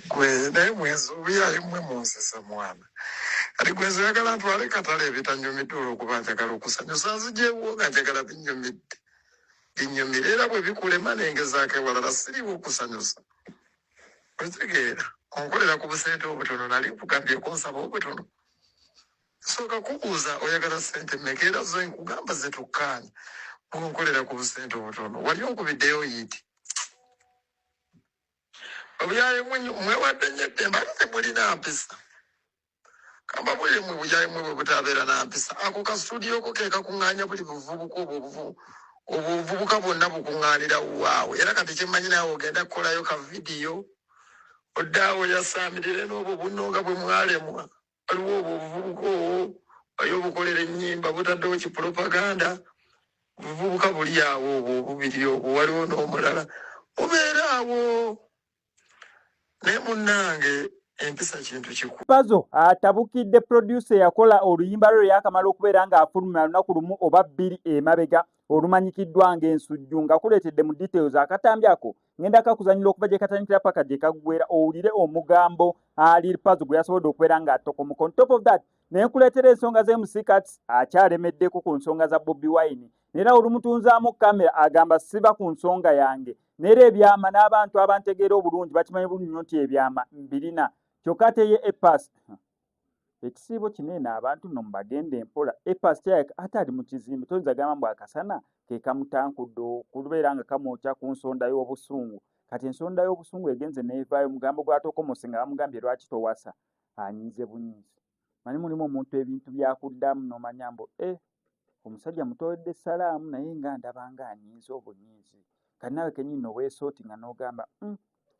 Gwe naye mwenzi obuyaye mmwe munsesa mwana. Kati gwe nze oyagala ntwale katale ebitanyumidde olw'okuba njagala okusanyusa, nzijeewo nga njagala binnyumidde binnyumire, era bwe bikulema nengezaako ewalala, siriiwo okusanyusa. Okitegeera? Onkolera ku busente obutono, nali nkugambyeko nsaba obutono. Nsooka kubuuza oyagala ssente mmeka, era zo nkugamba zetukkaanya. Bw'onkolera ku busente obutono, wali onkubiddeyo yiiti. Obuyaye mwewadde nnyo eddembe ate temulina mpisa. Kambabuulire mmwe buyaye mmwe bwe butabeera na mpisa. Ako ka studio ko ke kakuŋŋaanya buli buvubuka obwo obuvubuka bwonna bukuŋŋaanira waawo. Era kati kyemmanyi naawe ogenda kukolayo ka vidiyo odde awo oyasaamirire n'obwo bunno nga bwe mwalemwa. Waliwo obwo obuvubuka obwo wali obukolera ennyimba butaddewo kipulopaganda. Obuvubuka buli awo obwo obubiri obwo, waliwo n'omulala mubeera awo. Naye munnange empisa kintu kikulu. Pazo atabukidde producer eyakola oluyimba lwe lwe yakamala okubeera ng'afulumya lunaku lumu oba bbiri emabega, olumanyikiddwa ng'Ensujju, nga kuleetedde mu details akatambi ako. Ngenda kakuzanyira okuva gye katandikira paka gye kaggwera, owulire omugambo Lil Pazo gwe yasobodde okubeera ng'atokomoka. On top of that, ne nkuleetera ensonga z'MC Kats, akyalemeddeko ku nsonga za Bobi Wine, era olumutunzaamu kamera agamba siba ku nsonga yange. Neera ebyama n'abantu abantegeera obulungi bakimanyi bulungi nnyo nti ebyama mbirina. Kyokka ate ye Epas, ekisiibo kino eno abantu nno mubagende empola. Epas kyayaka ate ali mu kizimbe, toyinza gamba mbu akasana ke kamutankudde okubeera nga kamwokya ku nsonda y'obusungu. Kati ensonda y'obusungu egenze n'evaayo, mugambo gw'atokomose nga bamugambye lwaki towasa, anyiize bunyiizi. Manyi mulimu omuntu ebintu byakuddamu n'omanya mbu omusajja mutooledde salaamu, naye nga ndaba nga anyiize obunyiizi. Kati naawe kennyini noweesooti nga n'ogamba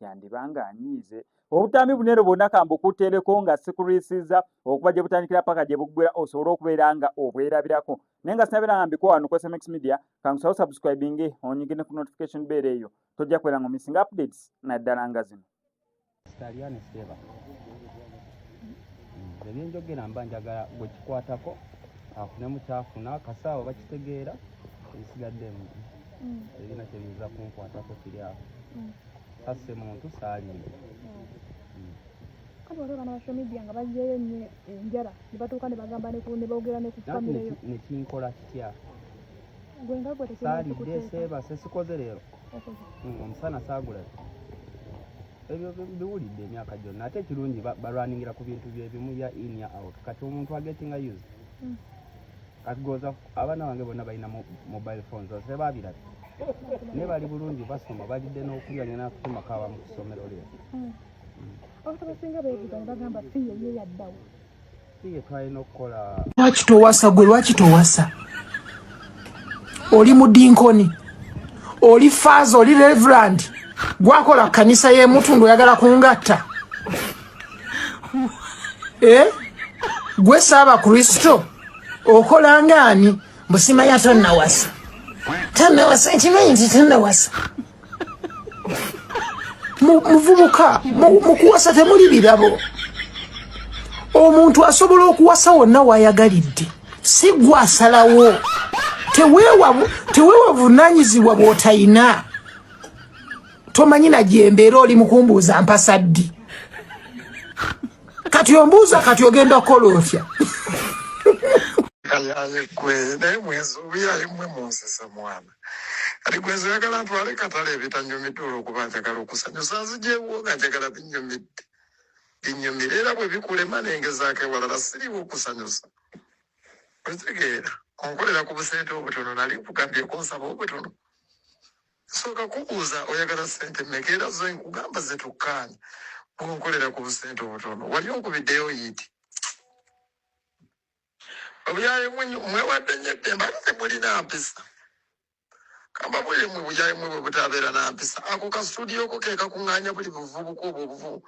yandiba nga anyiize. Obutambi buno eno bwonna kambukuteereko nga sikulwisiza okuva gye butandikira paka gye buggwera, osobole okubeera nga obwerabirako. Naye nga sinabeera nga mbikuwa wano ku SMX Media, kankusawo subscribing, onyige ne ku notification bell eyo, tojja kubeera nga omissinga updates naddala nga zino. Sitaliane Seba. Ebyenjogera mba njagala gwe kikwatako afunemu kyafuna akasaawa bakitegeera, ebisigadde ebirina kyebiyinza kunkwatako kiri awo. Sasse muntu, saalimbe. Kati waliwo abaana ba social media nga baggyeyo nnyo enjala ne batuuka ne bagamba ne boogera ne ku Nanti famire yo. Nekinkola kitya? Gwe nga gwe tekirina Saalidde, kikuteeka. seebase, sikoze leero. Okoze. Omusana saagulabye. Ebyo biwulidde emyaka gyonna, ate ekirungi balwaningira ku bintu byebimu ya in ya out. Kati omuntu agetinga used. Kati goza abaana bange bonna balina mobile phones, ose babirabye naye bali bulungi, basoma, balidde n'okulya, ngenda kutumako abamu ku ssomero leero. Abantu abasinga beebuuza ne bagamba Fille ye yaddawo. Fille twalina okukola. Lwaki towasa gwe? Lwaki towasa? Oli mudinkoni, oli faaza, oli reverend, gwakola kanisa y'emutundu, oyagala kungatta? Eh? Gwe saaba Kristo okola ngaani? Mbusimanya tonnawasa, tannawasa, nkimanyi nti tannawasa. Muvubuka, mu kuwasa temuli birabo. Omuntu asobola okuwasa wonna wayagalidde, si gwe asalawo. Teweewa buvunaanyizibwa bw'otayina. Tomanyi na gyembeera, oli mukumbuuza mpasa ddi. Kati ombuuza, kati ogenda kukola otya? Kayaye gwe naye mwenzi obuyaye mmwe munsesa mwana. Kati gwe nze oyagala ntwale katale ebitanyumidde olw'okuba njagala okusanyusa, nzijeewo nga njagala binnyumidde binnyumire, era bwe bikulema nengezaako ewalala, siriiwo okusanyusa. Okitegeera? Onkolera ku busente obutono, nali nkugambyeko nsaba obutono. Nsooka kubuuza oyagala ssente mmeka, era zo nkugamba zetukkaanya. Bw'onkolera ku busente obutono, wali onkubiddeyo yiiti. Obuyaye mwewadde nnyo eddembe ate temulina mpisa. Kambabuulire mmwe buyaye mmwe bwe butabeera na mpisa. Ako ka studio ko ke kakuŋŋaanya buli buvubuka obwo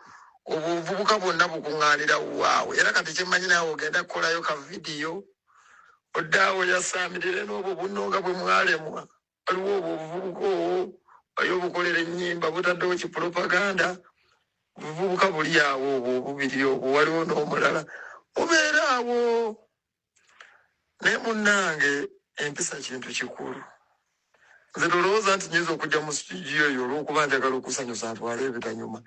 obuvubuka bwonna bukuŋŋaanira waawo. Era kati kyemmanyi naawe ogenda kukolayo ka vidiyo odde awo oyasaamirire n'obwo bunno nga bwe mwalemwa. Waliwo obwo obuvubuka obwo wali obukolera ennyimba butaddewo kipulopaganda. Obuvubuka buli awo obwo obubiri obwo, waliwo n'omulala mubeera awo. Naye munnange empisa kintu kikulu. Nze tolowooza nti nyinza okujja mu studio eyo olw'okuba njagala okusanyusa ntwale ebitanyuma.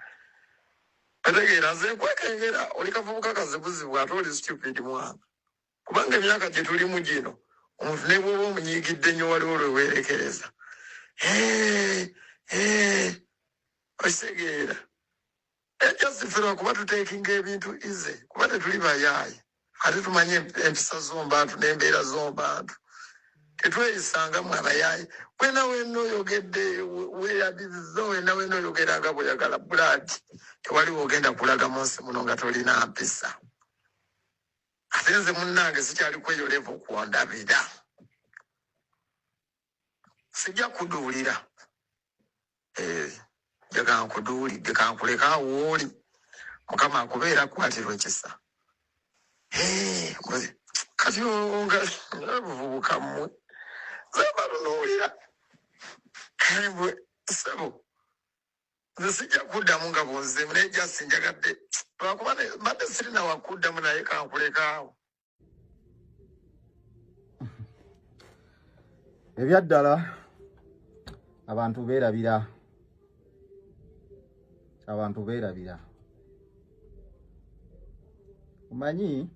Otegeera, nze nkwekengera, oli kavubuka kazibuzibu ate oli stupid mwana, kubanga emyaka gye tulimu gino omuntu ne bw'oba omunyiigidde nnyo waliwo lwe weerekereza. Okitegeera, ejja ffe lwakuba tuteekinga ebintu easy, kuba tetuli bayaaye ate tumanye empisa z'omubantu n'embeera z'omubantu, tetweyisangamu abayaaye. Wena wena oyogedde, weyabiziza, wena wena oyogera nga bweyagala blood, tewaliwo ogenda kulaga mu nsi muno nga tolina mpisa. Ate nze munnange sikyali kweyo level kwondabira, sijja kuduulira. Njagala nkuduulidde, kankuleka awo wooli, Mukama akubeera akwatirwa ekisa. Kati nga buvubuka mmwe zebalunuulira bwe sebo, nze sijja kuddamu nga bwonzemu, naye just njagadde lwakuba mbadde sirina wakuddamu, naye kankuleka awo. Ebyaddala abantu beerabira, abantu beerabira. Omanyi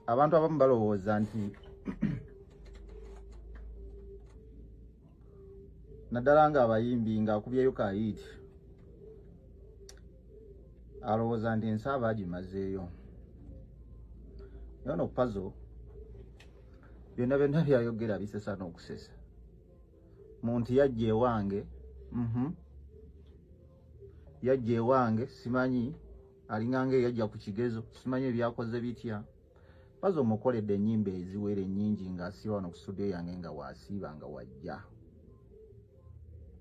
abantu abamu balowooza nti naddala nga abayimbi ng'akubyeyo kayiiti alowooza nti ensi aba agimazeeyo. Naye ono Pazo byonna byonna byayogera bisesa n'okusesa. Muntu yajja ewange, yajja ewange, simanyi alinganga eyajja ku kigezo, simanyi ebyakoze bitya. Pazo omukoledde ennyimba eziwera ennyingi ng'asiiba wano ku studio yange, nga waasiiba nga wajja,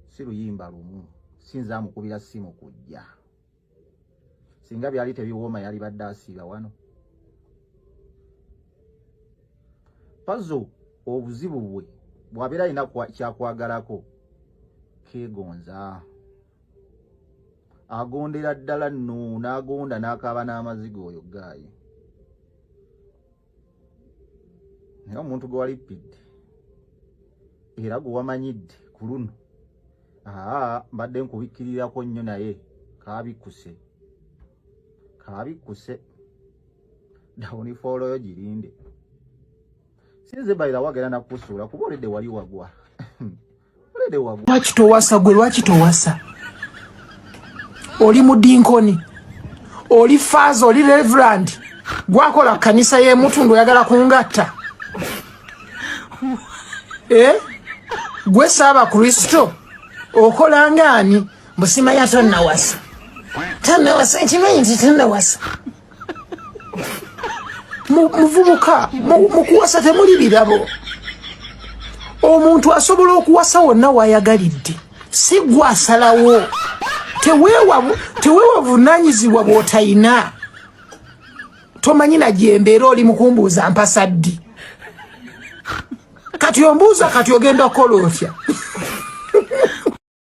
si luyimba lumu, sinza amukubira simu kujja. Singa byali tebiwooma yalibadde asiiba wano. Pazo obuzibu bwe bw'abeera alina kyakwagalako keegonza, agondera ddala nno n'agonda n'akaaba n'amaziga oyo gaayi. Naye omuntu gwe walippidde era gwe wamanyidde ku luno, aa mbadde nkubikkirirako nnyo, naye kaabikkuse, kaabikkuse. Dawunifoolo yo girinde, sinze bayira wagenda nakusuula kuba oledde wali wagwa, oledde wagwa. Lwaki towasa gwe? Lwaki towasa? Oli mudinkoni, oli faaza, oli reverand, gwakola kanisa y'emutundu, oyagala kungatta? Gwe saaba Kristo okola ngaani? Mbusimanya tonnawasa, tonnawasa, nkimanyi nti tonnawasa. Muvubuka, mukuwasa temuli birabo. Omuntu asobola okuwasa wonna wayagalidde, si gwe asalawo. Teweewa buvunaanyizibwa bw'otayina, tomanyi na gyembeera. Oli mukumbuuza mpasa ddi? Kati ombuuza, kati ogenda kukola otya?